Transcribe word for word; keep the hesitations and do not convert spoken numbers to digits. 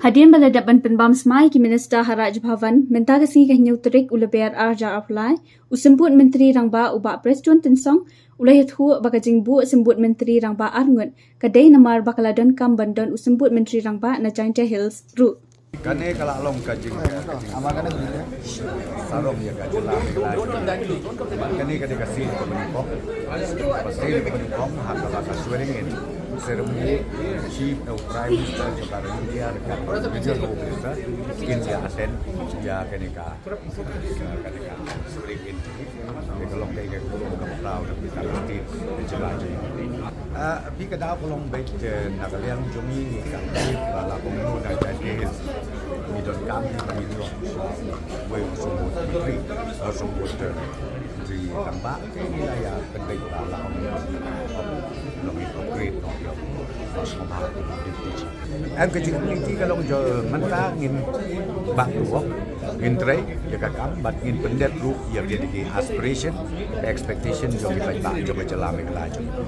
Hadien ba la dep ban pynbam smai ki minister ha Raj Bhavan mynta ka sngi ka hynñiew tarik u Lber ar hajar arphew lai, u Symbud Myntri Rangbah u Bah Prestone Tynsong u la ïathuh ba ka jingbuh Symbud Myntri Rangbah arngut ka dei namar ba ka la donkam ban don u Symbud Myntri Rangbah na Jaintia Hills ruh. Kane ka la long ka jing, ka jing sarong ïa ka jylla Meghalaya. Kane ka dei ka sien kaba nyngkong, ka sien kaba nyngkong ha kaba ka swearing in ceremony Chief, uh, Prime Minister jong ka India, ka Regional Officer, kin ïa attend ïa kane ka, kane ka swearing in. Ka long ka, ka long ka proud of the state, ka jylla jong ngi. Ah, phi, ka daw ka long beit, eh, na ka liang jong ngi, ngi kyntait ba la kumno na ka dei ngi donkam ba ngin ïoh wei u Symbud Myntri, u Symbud Myntri Rangbah, te ngi la ïa pynbeit ba la kumno ngi upgrade noh ïa u, ba sngewbha u deputy chief. Em, ka jingkylli ka long jong mynta ngin back to work, ngin trei ïa ka kam bad ngin pyndep ruh ïa kine ki aspiration, expectation jong ki paidbah jong ka jylla Meghalaya jong ngi.